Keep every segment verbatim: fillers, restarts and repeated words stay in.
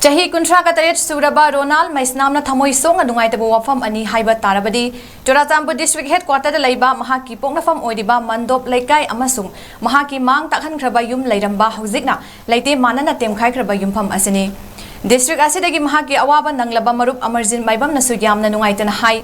ꯆꯍꯤ ꯀꯨꯟꯊ꯭ꯔꯥꯒ ꯇꯔꯦꯠ ꯁꯨꯔꯕ ꯔꯣꯅꯥꯜ ꯃꯩꯁꯅꯥꯝꯅ ꯊꯃꯣꯏ ꯁꯣꯛꯅ ꯅꯨꯡꯉꯥꯏꯇꯕ ꯋꯥꯐꯝ ꯑꯅꯤ ꯍꯥꯏꯕ ꯇꯥꯔꯕꯗꯤ, ꯆꯨꯔꯥꯆꯥꯟꯄꯨꯔ ꯗꯤꯁꯇ꯭ꯔꯤꯛ ꯍꯦꯗꯀ꯭ꯋꯥꯇꯔꯗ ꯂꯩꯕ ꯃꯍꯥꯛꯀꯤ ꯄꯣꯛꯅꯐꯝ ꯑꯣꯏꯔꯤꯕ ꯃꯟꯗꯣꯞ ꯂꯩꯀꯥꯏ ꯑꯃꯁꯨꯡ ꯃꯍꯥꯛꯀꯤ ꯃꯥꯡ ꯇꯥꯛꯍꯟꯈ꯭ꯔꯕ ꯌꯨꯝ ꯂꯩꯔꯝꯕ ꯍꯧꯖꯤꯛꯅ ꯂꯩꯇꯦ ꯃꯥꯟꯅꯅ ꯇꯦꯝꯈꯥꯏꯈ꯭ꯔꯕ ꯌꯨꯝꯐꯝ ꯑꯁꯤꯅꯤ꯫ ꯗꯤꯁꯇ꯭ꯔꯤꯛ ꯑꯁꯤꯗꯒꯤ ꯃꯍꯥꯛꯀꯤ ꯑꯋꯥꯕ ꯅꯪꯂꯕ ꯃꯔꯨꯞ ꯑꯃꯔꯖꯤꯟ ꯃꯥꯏꯕꯝꯅꯁꯨ ꯌꯥꯝꯅ ꯅꯨꯡꯉꯥꯏꯇꯅ ꯍꯥꯏ,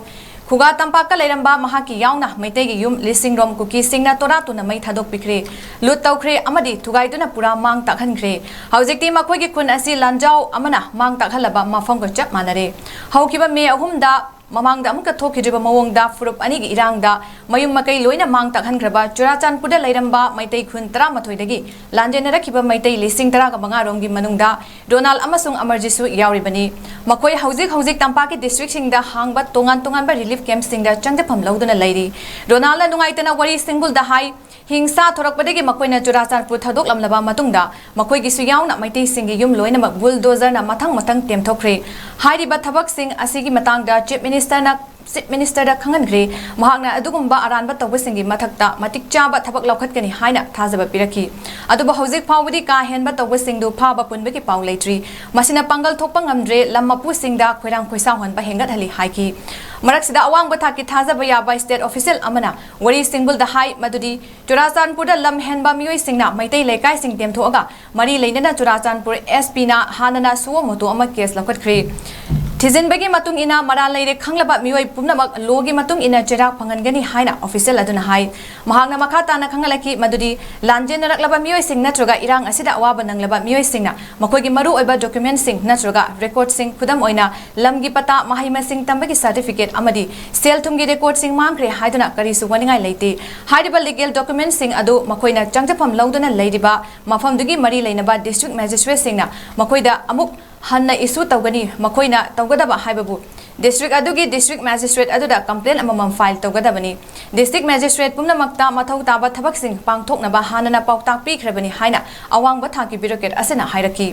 ꯈꯨꯒꯥ ꯇꯝꯄꯥꯛꯇ ꯂꯩꯔꯝꯕ ꯃꯍꯥꯛꯀꯤ ꯌꯥꯎꯅ ꯃꯩꯇꯩꯒꯤ ꯌꯨꯝ ꯂꯤꯁꯤꯡ ꯔꯣꯝ ꯀꯨꯀꯤꯁꯤꯡꯅ ꯇꯣꯔꯥ ꯇꯨꯅ ꯃꯩ ꯊꯥꯗꯣꯛꯄꯤꯈ꯭ꯔꯦ, ꯂꯨꯠ ꯇꯧꯈ꯭ꯔꯦ ꯑꯃꯗꯤ ꯊꯨꯒꯥꯏꯗꯨꯅ ꯄꯨꯔꯥ ꯃꯥꯡ ꯇꯥꯛꯍꯟꯈ꯭ꯔꯦ꯫ ꯍꯧꯖꯤꯛꯇꯤ ꯃꯈꯣꯏꯒꯤ ꯈꯨꯟ ꯑꯁꯤ ꯂꯥꯟꯖꯥꯎ ꯑꯃꯅ ꯃꯥꯡ ꯇꯥꯛꯍꯜꯂꯕ ꯃꯐꯝꯒ ꯆꯞ ꯃꯥꯟꯅꯔꯦ꯫ ꯍꯧꯈꯤꯕ ꯃꯦ ꯑꯍꯨꯝꯗ ꯃꯃꯥꯡꯗ ꯑꯃꯨꯛꯀ ꯊꯣꯛꯈꯤꯗ꯭ꯔꯤꯕ ꯃꯑꯣꯡꯗ ꯐꯨꯔꯨꯞ ꯑꯅꯤꯒꯤ ꯏꯔꯥꯡꯗ ꯃꯌꯨꯝ ꯃꯀꯩ ꯂꯣꯏꯅ ꯃꯥꯡ ꯇꯥꯛꯍꯟꯈ꯭ꯔꯕ ꯆꯨꯔꯥꯆꯥꯟꯄꯨꯔꯗ ꯂꯩꯔꯝꯕ ꯃꯩꯇꯩ ꯈꯨꯟ ꯇꯔꯥꯃꯥꯊꯣꯏꯗꯒꯤ ꯂꯥꯟꯖꯦꯟꯅꯔꯛꯈꯤꯕ ꯃꯩꯇꯩ ꯂꯤꯁꯤꯡ ꯇꯔꯥꯒ ꯃꯉꯥ ꯔꯣꯝꯒꯤ ꯃꯅꯨꯡꯗ ꯔꯣꯅꯥꯜ ꯑꯃꯁꯨꯡ ꯑꯃꯔꯖꯤꯠꯁꯨ ꯌꯥꯎꯔꯤꯕꯅꯤ꯫ ꯃꯈꯣꯏ ꯍꯧꯖꯤꯛ ꯍꯧꯖꯤꯛ ꯇꯝꯄꯥꯛꯀꯤ ꯗꯤꯁꯇ꯭ꯔꯤꯛꯁꯤꯡꯗ ꯍꯥꯡꯕ ꯇꯣꯉꯥꯟ ꯇꯣꯉꯥꯟꯕ ꯔꯤꯂꯤꯐ ꯀꯦꯝꯞꯁꯤꯡꯗ ꯆꯪꯖꯐꯝ ꯂꯧꯗꯨꯅ ꯂꯩꯔꯤ꯫ ꯔꯣꯅꯥꯜꯅ ꯅꯨꯡꯉꯥꯏꯇꯅ ꯋꯥꯔꯤ ꯁꯤꯡꯕꯨꯜꯗ ꯍꯥꯏ, ꯍꯤꯡꯁꯥ ꯊꯣꯔꯛꯄꯗꯒꯤ ꯃꯈꯣꯏꯅ ꯆꯨꯔꯥꯆꯥꯟꯄꯨꯔ ꯊꯥꯗꯣꯛꯂꯝꯂꯕ ꯃꯇꯨꯡꯗ ꯃꯈꯣꯏꯒꯤꯁꯨ ꯌꯥꯎꯅ ꯃꯩꯇꯩꯁꯤꯡꯒꯤ ꯌꯨꯝ ꯂꯣꯏꯅꯃꯛ ꯕꯨꯜꯗꯣꯖꯔꯅ ꯃꯊꯪ ꯃꯊꯪ ꯇꯦꯝꯊꯣꯛꯈ꯭ꯔꯦ꯫ ꯍꯥꯏꯔꯤꯕ ꯊꯕꯛꯁꯤꯡ ꯑꯁꯤꯒꯤ ꯃꯇꯥꯡꯗ ꯆꯤꯐ ꯃꯤꯅꯤꯁꯇꯔꯅ ꯆꯤꯐ ꯃꯤꯅꯤꯁꯇꯔꯗ ꯈꯪꯍꯟꯈ꯭ꯔꯦ꯫ ꯃꯍꯥꯛꯅ ꯑꯗꯨꯒꯨꯝꯕ ꯑꯔꯥꯟꯕ ꯇꯧꯕꯁꯤꯡꯒꯤ ꯃꯊꯛꯇ ꯃꯇꯤꯛ ꯆꯥꯕ ꯊꯕꯛ ꯂꯧꯈꯠꯀꯅꯤ ꯍꯥꯏꯅ ꯊꯥꯖꯕ ꯄꯤꯔꯛꯈꯤ꯫ ꯑꯗꯨꯕꯨ ꯍꯧꯖꯤꯛ ꯐꯥꯎꯕꯗꯤ ꯀꯥ ꯍꯦꯟꯕ ꯇꯧꯕꯁꯤꯡꯗꯨ ꯐꯥꯕ ꯄꯨꯟꯕꯒꯤ ꯄꯥꯎ ꯂꯩꯇ꯭ꯔꯤ꯫ ꯃꯁꯤꯅ ꯄꯥꯡꯒꯜ ꯊꯣꯛꯄ ꯉꯝꯗ꯭ꯔꯦ, ꯂꯝ ꯃꯄꯨꯁꯤꯡꯗ ꯈꯣꯏꯔꯥꯡ ꯈꯣꯏꯁꯥꯎꯍꯟꯕ ꯍꯦꯟꯒꯠꯍꯜꯂꯤ ꯍꯥꯏꯈꯤ꯫ ꯃꯔꯛꯁꯤꯗ ꯑꯋꯥꯡꯕ ꯊꯥꯛꯀꯤ ꯊꯥꯖꯕ ꯌꯥꯕ ꯁ꯭ꯇꯦꯠ ꯑꯣꯐꯤꯁꯤꯌꯦꯜ ꯑꯃꯅ ꯋꯥꯔꯤ ꯁꯤꯡꯕꯨꯜꯗ ꯍꯥꯏ ꯃꯗꯨꯗꯤ ꯆꯨꯔꯥꯆꯥꯟꯄꯨꯔꯗ ꯂꯝ ꯍꯦꯟꯕ ꯃꯤꯑꯣꯏꯁꯤꯡꯅ ꯃꯩꯇꯩ ꯂꯩꯀꯥꯏꯁꯤꯡ ꯇꯦꯝꯊꯣꯛꯑꯒ ꯃꯔꯤ ꯂꯩꯅꯅ ꯆꯨꯔꯥꯆꯥꯟꯄꯨꯔ ꯑꯦꯁ ꯄꯤꯅ ꯍꯥꯟꯅꯅ ꯁꯨꯑꯣ ꯃꯣꯇꯣ ꯑꯃ ꯀꯦꯁ ꯂꯧꯈꯠꯈ꯭ꯔꯦ꯫ ꯊꯤꯖꯤꯟꯕꯒꯤ ꯃꯇꯨꯡ ꯏꯟꯅ ꯃꯔꯥꯜ ꯂꯩꯔꯦ ꯈꯪꯂꯕ ꯃꯤꯑꯣꯏ ꯄꯨꯝꯅꯃꯛ ꯂꯣꯒꯤ ꯃꯇꯨꯡ ꯏꯟꯅ ꯆꯩꯔꯥꯛ ꯐꯪꯍꯟꯒꯅꯤ ꯍꯥꯏꯅ ꯑꯣꯐꯤꯁꯤꯌꯦꯜ ꯑꯗꯨꯅ ꯍꯥꯏ꯫ ꯃꯍꯥꯛꯅ ꯃꯈꯥ ꯇꯥꯅ ꯈꯪꯍꯜꯂꯛꯈꯤ ꯃꯗꯨꯗꯤ ꯂꯥꯟꯖꯦꯟꯅꯔꯛꯂꯕ ꯃꯤꯑꯣꯏꯁꯤꯡ ꯅꯠꯇ꯭ꯔꯒ ꯏꯔꯥꯡ ꯑꯁꯤꯗ ꯑꯋꯥꯕ ꯅꯪꯂꯕ ꯃꯤꯑꯣꯏꯁꯤꯡꯅ ꯃꯈꯣꯏꯒꯤ ꯃꯔꯨꯑꯣꯏꯕ ꯗꯣꯀ꯭ꯌꯨꯃꯦꯟꯠꯁꯤꯡ ꯅꯠꯇ꯭ꯔꯒ ꯔꯦꯀꯣꯔꯗꯁꯤꯡ, ꯈꯨꯗꯝ ꯑꯣꯏꯅ ꯂꯝꯒꯤ ꯄꯇꯥ, ꯃꯍꯩ ꯃꯁꯤꯡ ꯇꯝꯕꯒꯤ ꯁꯥꯔꯇꯤꯐꯤꯀꯦꯠ ꯑꯃꯗꯤ ꯁꯦꯜ ꯊꯨꯝꯒꯤ ꯔꯦꯀꯣꯔꯗꯁꯤꯡ ꯃꯥꯡꯈ꯭ꯔꯦ ꯍꯥꯏꯗꯨꯅ ꯀꯔꯤꯁꯨ ꯋꯥꯅꯤꯡꯉꯥꯏ ꯂꯩꯇꯦ꯫ ꯍꯥꯏꯔꯤꯕ ꯂꯤꯒꯦꯜ ꯗꯣꯀ꯭ꯌꯨꯃꯦꯟꯠꯁꯤꯡ ꯑꯗꯨ ꯃꯈꯣꯏꯅ ꯆꯪꯖꯐꯝ ꯂꯧꯗꯨꯅ ꯂꯩꯔꯤꯕ ꯃꯐꯝꯗꯨꯒꯤ ꯃꯔꯤ ꯂꯩꯅꯕ ꯗꯤꯁꯇ꯭ꯔꯤꯛ ꯃꯦꯖꯤꯁꯇ꯭ꯔꯦꯠꯁꯤꯡꯅ ꯃꯈꯣꯏꯗ ꯑꯃꯨꯛ ꯍꯟꯅ ꯏꯁꯨ ꯇꯧꯒꯅꯤ꯫ ꯃꯈꯣꯏꯅ ꯇꯧꯒꯗꯕ ꯍꯥꯏꯕꯕꯨ ꯗꯤꯁꯇ꯭ꯔꯤꯛ ꯑꯗꯨꯒꯤ ꯗꯤꯁꯇ꯭ꯔꯤꯛ ꯃꯦꯖꯤꯁꯇ꯭ꯔꯦꯠ ꯑꯗꯨꯗ ꯀꯝꯄ꯭ꯂꯦꯟ ꯑꯃꯃꯝ ꯐꯥꯏꯜ ꯇꯧꯒꯗꯕꯅꯤ꯫ ꯗꯤꯁꯇ꯭ꯔꯤꯛ ꯃꯦꯖꯤꯁꯇ꯭ꯔꯦꯠ ꯄꯨꯝꯅꯃꯛꯇ ꯃꯊꯧ ꯇꯥꯕ ꯊꯕꯛꯁꯤꯡ ꯄꯥꯡꯊꯣꯛꯅꯕ ꯍꯥꯟꯅꯅ ꯄꯥꯎꯇꯥꯛ ꯄꯤꯈ꯭ꯔꯕꯅꯤ ꯍꯥꯏꯅ ꯑꯋꯥꯡꯕ ꯊꯥꯛꯀꯤ ꯕ꯭ꯌꯨꯔꯣꯀ꯭ꯔꯦꯠ ꯑꯁꯤꯅ ꯍꯥꯏꯔꯛꯈꯤ꯫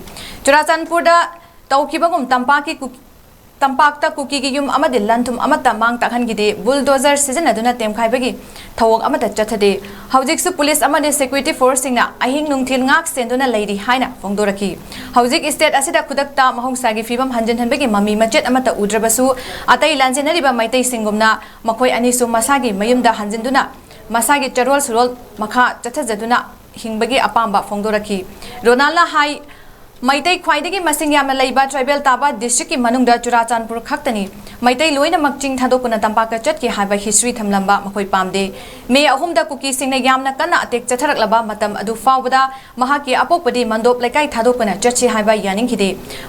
ꯆꯨꯔꯥꯆꯥꯟꯄꯨꯔꯗ ꯇꯧꯈꯤꯕꯒꯨꯝ ꯇꯝꯄꯥꯛꯀꯤ ꯀꯨꯀꯤ ꯇꯝꯄꯥꯛꯇ ꯀꯨꯀꯤꯒꯤ ꯌꯨꯝ ꯑꯃꯗꯤ ꯂꯟ ꯊꯨꯝ ꯑꯃꯠꯇ ꯃꯥꯡ ꯇꯥꯛꯍꯟꯈꯤꯗꯦ꯫ ꯕꯨꯜꯗꯣꯖꯔ ꯁꯤꯖꯤꯟꯅꯗꯨꯅ ꯇꯦꯝꯈꯥꯏꯕꯒꯤ ꯊꯧꯑꯣꯡ ꯑꯃꯠꯇ ꯆꯠꯊꯗꯦ꯫ ꯍꯧꯖꯤꯛꯁꯨ ꯄꯨꯂꯤꯁ ꯑꯃꯗꯤ ꯁꯦꯀ꯭ꯌꯨꯔꯤꯇꯤ ꯐꯣꯔꯁꯁꯤꯡꯅ ꯑꯍꯤꯡ ꯅꯨꯡꯊꯤꯜ ꯉꯥꯛ ꯁꯦꯟꯗꯨꯅ ꯂꯩꯔꯤ ꯍꯥꯏꯅ ꯐꯣꯡꯗꯣꯔꯛꯈꯤ꯫ ꯍꯧꯖꯤꯛ ꯁ꯭ꯇꯦꯠ ꯑꯁꯤꯗ ꯈꯨꯗꯛꯇ ꯃꯍꯧꯁꯥꯒꯤ ꯐꯤꯕꯝ ꯍꯟꯖꯤꯟꯍꯟꯕꯒꯤ ꯃꯃꯤ ꯃꯆꯦꯠ ꯑꯃꯠꯇ ꯎꯗ꯭ꯔꯕꯁꯨ, ꯑꯇꯩ ꯂꯥꯟꯖꯦꯟꯅꯔꯤꯕ ꯃꯩꯇꯩꯁꯤꯡꯒꯨꯝꯅ ꯃꯈꯣꯏ ꯑꯅꯤꯁꯨ ꯃꯁꯥꯒꯤ ꯃꯌꯨꯝꯗ ꯍꯟꯖꯤꯟꯗꯨꯅ ꯃꯁꯥꯒꯤ ꯆꯔꯣꯜ ꯁꯨꯔꯣꯜ ꯃꯈꯥ ꯆꯠꯊꯖꯗꯨꯅ ꯍꯤꯡꯕꯒꯤ ꯑꯄꯥꯝꯕ ꯐꯣꯡꯗꯣꯔꯛꯈꯤ꯫ ꯔꯣꯅꯥꯜꯅ ꯍꯥꯏ, ꯃꯩꯇꯩ ꯈ꯭ꯋꯥꯏꯗꯒꯤ ꯃꯁꯤꯡ ꯌꯥꯝꯅ ꯂꯩꯕ ꯇ꯭ꯔꯥꯏꯕꯦꯜ ꯇꯥꯕ ꯗꯤꯁꯇ꯭ꯔꯤꯛꯀꯤ ꯃꯅꯨꯡꯗ ꯆꯨꯔꯥꯆꯥꯟꯄꯨꯔ ꯈꯛꯇꯅꯤ꯫ ꯃꯩꯇꯩ ꯂꯣꯏꯅꯃꯛ ꯆꯤꯡ ꯊꯥꯗꯣꯛꯇꯨꯅ ꯇꯝꯄꯥꯛꯇ ꯆꯠꯈꯤ ꯍꯥꯏꯕ ꯍꯤꯁꯇ꯭ꯔꯤ ꯊꯝꯂꯝꯕ ꯃꯈꯣꯏ ꯄꯥꯝꯗꯦ꯫ ꯃꯦ ꯑꯍꯨꯝꯗ ꯀꯨꯀꯤꯁꯤꯡꯅ ꯌꯥꯝꯅ ꯀꯟꯅ ꯑꯇꯦꯛ ꯆꯠꯊꯔꯛꯂꯕ ꯃꯇꯝ ꯑꯗꯨ ꯐꯥꯎꯕꯗ ꯃꯍꯥꯛꯀꯤ ꯑꯄꯣꯛꯄꯗꯤ ꯃꯟꯗꯣꯞ ꯂꯩꯀꯥꯏ ꯊꯥꯗꯣꯛꯇꯨꯅ ꯆꯠꯁꯤ ꯍꯥꯏꯕ ꯌꯥꯅꯤꯡꯈꯤꯗꯦ꯫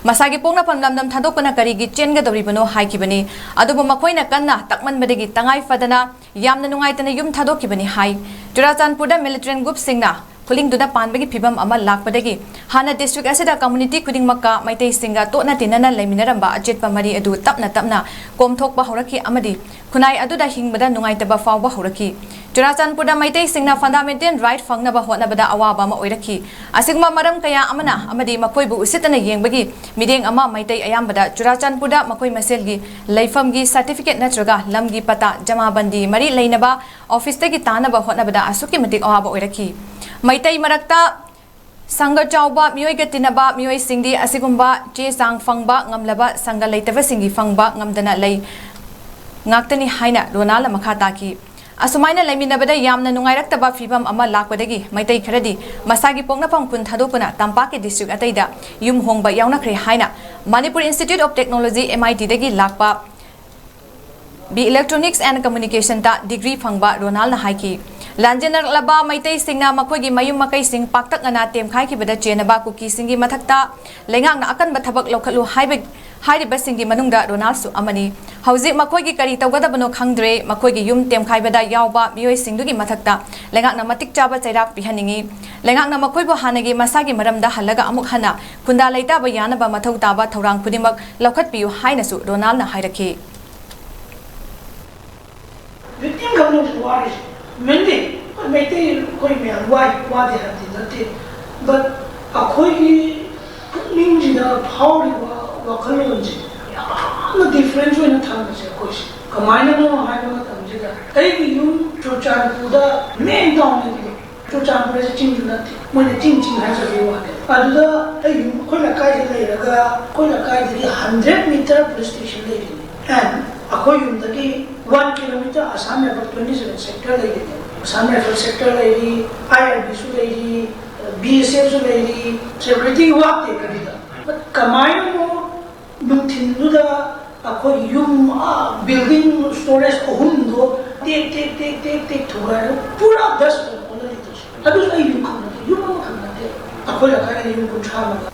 ꯃꯁꯥꯒꯤ ꯄꯣꯛꯅꯐꯝ ꯂꯝꯗꯝ ꯊꯥꯗꯣꯛꯇꯨꯅ ꯀꯔꯤꯒꯤ ꯆꯦꯟꯒꯗꯧꯔꯤꯕꯅꯣ ꯍꯥꯏꯈꯤꯕꯅꯤ꯫ ꯑꯗꯨꯕꯨ ꯃꯈꯣꯏꯅ ꯀꯟꯅ ꯇꯛꯃꯟꯕꯗꯒꯤ ꯇꯉꯥꯏ ꯐꯗꯅ ꯌꯥꯝꯅ ꯅꯨꯡꯉꯥꯏꯇꯅ ꯌꯨꯝ ꯊꯥꯗꯣꯛꯈꯤꯕꯅꯤ ꯍꯥꯏ꯫ ꯆꯨꯔꯥꯆꯥꯟꯄꯨꯔꯗ ꯃꯤꯂꯤꯇꯦꯟ ꯒ꯭ꯔꯨꯞꯁꯤꯡꯅ ꯈꯨꯂꯤꯡꯗꯨꯅ ꯄꯥꯟꯕꯒꯤ ꯐꯤꯕꯝ ꯑꯃ ꯂꯥꯛꯄꯗꯒꯤ ꯍꯥꯟꯅ ꯗꯤꯁꯇ꯭ꯔꯤꯛ ꯑꯁꯤꯗ ꯀꯝꯃꯨꯅꯤꯇꯤ ꯈꯨꯗꯤꯡꯃꯛꯀ ꯃꯩꯇꯩꯁꯤꯡꯒ ꯇꯣꯠꯅ ꯇꯤꯟꯅꯅ ꯂꯩꯃꯤꯟꯅꯔꯝꯕ ꯑꯆꯦꯠꯄ ꯃꯔꯤ ꯑꯗꯨ ꯇꯞꯅ ꯇꯞꯅ ꯀꯣꯝꯊꯣꯛꯄ ꯍꯧꯔꯛꯈꯤ ꯑꯃꯗꯤ ꯈꯨꯟꯅꯥꯏ ꯑꯗꯨꯗ ꯍꯤꯡꯕꯗ ꯅꯨꯡꯉꯥꯏꯇꯕ ꯐꯥꯎꯕ ꯍꯧꯔꯛꯈꯤ꯫ ꯆꯨꯔꯥꯆꯥꯟꯄꯨꯔꯗ ꯃꯩꯇꯩꯁꯤꯡꯅ ꯐꯟꯗꯥꯃꯦꯟꯇꯦꯜ ꯔꯥꯏꯠ ꯐꯪꯅꯕ ꯍꯣꯠꯅꯕꯗ ꯑꯋꯥꯕ ꯑꯃ ꯑꯣꯏꯔꯛꯈꯤ꯫ ꯑꯁꯤꯒꯨꯝꯕ ꯃꯔꯝ ꯀꯌꯥ ꯑꯃꯅ ꯑꯃꯗꯤ ꯃꯈꯣꯏꯕꯨ ꯎꯁꯤꯠꯇꯅ ꯌꯦꯡꯕꯒꯤ ꯃꯤꯠꯌꯦꯡ ꯑꯃ ꯃꯩꯇꯩ ꯑꯌꯥꯝꯕꯗ ꯆꯨꯔꯥꯆꯥꯟꯄꯨꯔꯗ ꯃꯈꯣꯏ ꯃꯁꯦꯜꯒꯤ ꯂꯩꯐꯝꯒꯤ ꯁꯥꯔꯇꯤꯐꯤꯀꯦꯠ ꯅꯠꯇ꯭ꯔꯒ ꯂꯝꯒꯤ ꯄꯇꯥ ꯖꯃꯥꯕꯟꯗꯤ ꯃꯔꯤ ꯂꯩꯅꯕ ꯑꯣꯐꯤꯁꯇꯒꯤ ꯇꯥꯅꯕ ꯍꯣꯠꯅꯕꯗ ꯑꯁꯨꯛꯀꯤ ꯃꯇꯤꯛ ꯑꯋꯥꯕ ꯑꯣꯏꯔꯛꯈꯤ꯫ ꯃꯩꯇꯩ ꯃꯔꯛꯇ ꯁꯪꯒ ꯆꯥꯎꯕ ꯃꯤꯑꯣꯏꯒ ꯇꯤꯟꯅꯕ ꯃꯤꯑꯣꯏꯁꯤꯡꯗꯤ ꯑꯁꯤꯒꯨꯝꯕ ꯆꯦ ꯆꯥꯡ ꯐꯪꯕ ꯉꯝꯂꯕ ꯁꯪꯒ ꯂꯩꯇꯕꯁꯤꯡꯒꯤ ꯐꯪꯕ ꯉꯝꯗꯅ ꯂꯩ ꯉꯥꯛꯇꯅꯤ ꯍꯥꯏꯅ ꯔꯣꯅꯥꯜꯅ ꯃꯈꯥ ꯇꯥꯈꯤ꯫ ꯑꯁꯨꯃꯥꯏꯅ ꯂꯩꯃꯤꯟꯅꯕꯗ ꯌꯥꯝꯅ ꯅꯨꯡꯉꯥꯏꯔꯛꯇꯕ ꯐꯤꯕꯝ ꯑꯃ ꯂꯥꯛꯄꯗꯒꯤ ꯃꯩꯇꯩ ꯈꯔꯗꯤ ꯃꯁꯥꯒꯤ ꯄꯣꯛꯅꯐꯝ ꯈꯨꯟ ꯊꯥꯗꯣꯛꯇꯨꯅ ꯇꯝꯄꯥꯛꯀꯤ ꯗꯤꯁꯇ꯭ꯔꯤꯛ ꯑꯇꯩꯗ ꯌꯨꯝ ꯍꯣꯡꯕ ꯌꯥꯎꯅꯈ꯭ꯔꯦ ꯍꯥꯏꯅ Manipur institute of technology, M I ꯇꯤꯗꯒꯤ ꯂꯥꯛꯄ ꯕꯤ ꯏꯂꯦꯛꯇ꯭ꯔꯣꯅꯤꯛꯁ ꯑꯦꯟ ꯀꯝꯃ꯭ꯌꯨꯅꯤꯀꯦꯁꯟꯗ ꯗꯤꯒ꯭ꯔꯤ ꯐꯪꯕ ꯔꯣꯅꯥꯜꯅ ꯍꯥꯏꯈꯤ꯫ ꯂꯥꯟꯖꯦꯟꯅꯔꯛꯂꯕ ꯃꯩꯇꯩꯁꯤꯡꯅ ꯃꯈꯣꯏꯒꯤ ꯃꯌꯨꯝ ꯃꯀꯩꯁꯤꯡ ꯄꯥꯛꯇꯛꯅꯅ ꯇꯦꯝꯈꯥꯏꯈꯤꯕꯗ ꯆꯦꯟꯅꯕ ꯀꯨꯀꯤꯁꯤꯡꯒꯤ ꯃꯊꯛꯇ ꯂꯩꯉꯥꯛꯅ ꯑꯀꯟꯕ ꯊꯕꯛ ꯂꯧꯈꯠꯂꯨ ꯍꯥꯏꯕ, ꯍꯥꯏꯔꯤꯕꯁꯤꯡꯒꯤ ꯃꯅꯨꯡꯗ ꯔꯣꯅꯥꯜꯁꯨ ꯑꯃꯅꯤ꯫ ꯍꯧꯖꯤꯛ ꯃꯈꯣꯏꯒꯤ ꯀꯔꯤ ꯇꯧꯒꯗꯕꯅꯣ ꯈꯪꯗ꯭ꯔꯦ꯫ ꯃꯈꯣꯏꯒꯤ ꯌꯨꯝ ꯇꯦꯝꯈꯥꯏꯕꯗ ꯌꯥꯎꯕ ꯃꯤꯑꯣꯏꯁꯤꯡꯗꯨꯒꯤ ꯃꯊꯛꯇ ꯂꯩꯉꯥꯛꯅ ꯃꯇꯤꯛ ꯆꯥꯕ ꯆꯩꯔꯥꯛ ꯄꯤꯍꯟꯅꯤꯡꯏ꯫ ꯂꯩꯉꯥꯛꯅ ꯃꯈꯣꯏꯕꯨ ꯍꯥꯟꯅꯒꯤ ꯃꯁꯥꯒꯤ ꯃꯔꯝꯗ ꯍꯜꯂꯒ ꯑꯃꯨꯛ ꯍꯟꯅ ꯈꯨꯟꯗꯥ ꯂꯩꯇꯥꯕ ꯌꯥꯅꯕ ꯃꯊꯧ ꯇꯥꯕ ꯊꯧꯔꯥꯡ ꯈꯨꯗꯤꯡꯃꯛ ꯂꯧꯈꯠꯄꯤꯌꯨ ꯍꯥꯏꯅꯁꯨ ꯔꯣꯅꯥꯜꯅ ꯍꯥꯏꯔꯛꯈꯤ꯫ Victim ꯈꯛꯅꯁꯨ ꯋꯥꯔꯤꯁꯦ꯫ Mainly ꯑꯩꯈꯣꯏ ꯃꯩꯇꯩ ꯑꯩꯈꯣꯏ ꯃꯌꯥꯝ ꯋꯥꯏ, ꯋꯥꯗꯦ ꯍꯥꯏꯕꯗꯤ ꯅꯠꯇꯦ꯫ But ꯑꯩꯈꯣꯏꯒꯤ ꯄꯨꯛꯅꯤꯡꯁꯤꯗ ꯐꯥꯎꯔꯤꯕ ꯋꯥꯈꯜꯂꯣꯟꯁꯦ ꯌꯥꯝ ꯔꯤꯐ꯭ꯔꯦꯟꯁ ꯑꯣꯏꯅ ꯊꯝꯕꯁꯦ ꯑꯩꯈꯣꯏꯁꯦ ꯀꯃꯥꯏꯅꯅꯣ ꯍꯥꯏꯕ ꯃꯇꯝꯁꯤꯗ, ꯑꯩꯒꯤ ꯌꯨꯝ ꯆꯨꯔꯆꯥꯟꯄꯨꯔꯗ ꯃꯦꯟ ꯇꯥꯎꯟꯅꯦꯕꯀꯣ꯫ ꯆꯨꯔꯆꯥꯟꯄꯨꯔꯁꯦ ꯆꯤꯡꯁꯨ ꯅꯠꯇꯦ, ꯃꯣꯏꯅ ꯆꯤꯡ ꯆꯤꯡ ꯍꯥꯏꯖꯕꯒꯤ ꯋꯥꯅꯦ꯫ ꯑꯗꯨꯗ ꯑꯩ ꯌꯨꯝ, ꯑꯩꯈꯣꯏ ꯂꯩꯀꯥꯏꯗ ꯂꯩꯔꯒ, ꯑꯩꯈꯣꯏ ꯂꯩꯀꯥꯏꯗꯒꯤ ꯍꯟꯗ꯭ꯔꯦꯠ ꯃꯤꯇꯔ ꯄꯨꯂꯤꯁ ꯁ꯭ꯇꯦꯁꯟ ꯂꯩꯔꯤꯅꯤ꯫ ꯑꯦꯟ ꯑꯩꯈꯣꯏ ꯌꯨꯝꯗꯒꯤ one kilometre Assam rifle twenty seven sector ꯂꯩꯔꯤꯅꯦ꯫ ꯑꯁꯥꯝ ꯔꯥꯏꯐꯜ ꯁꯦꯛꯇꯔ ꯂꯩꯔꯤ, ꯑꯥꯏ ꯑꯥꯔ ꯕꯤꯁꯨ ꯂꯩꯔꯤ, ꯕꯤ ꯑꯦꯁ ꯑꯦꯐꯁꯨ ꯂꯩꯔꯤ, ꯁꯦꯀ꯭ꯌꯨꯔꯤꯇꯤ ꯋꯥꯠꯇꯦ ꯀꯔꯤꯗ꯫ ꯕꯠ ꯀꯃꯥꯏꯅꯅꯣ ꯅꯨꯡꯊꯤꯟꯗꯨꯗ ꯑꯩꯈꯣꯏ ꯌꯨꯝ, ꯑꯥ, ꯕꯤꯜꯗꯤꯡ ꯁ꯭ꯇꯣꯔꯦꯖ ꯑꯍꯨꯝꯗꯣ ꯇꯦꯛ ꯇꯦꯛ ꯇꯦꯛ ꯇꯦꯛ ꯇꯦꯛ ꯊꯨꯒꯥꯏꯔꯒ ꯄꯨꯔꯥ ꯗꯁ ꯑꯣꯏꯅ ꯑꯣꯜꯍꯜꯂꯤꯗꯣ? ꯑꯗꯨꯁꯨ ꯑꯩ ꯌꯨꯝ ꯈꯪꯅꯗꯦ, ꯌꯨꯝ ꯑꯃ ꯈꯪꯅꯗꯦ꯫ ꯑꯩꯈꯣꯏ ꯂꯩꯀꯥꯏꯗ ꯌꯨꯝ ꯀꯨꯟꯊ꯭ꯔꯥ ꯃꯉꯥ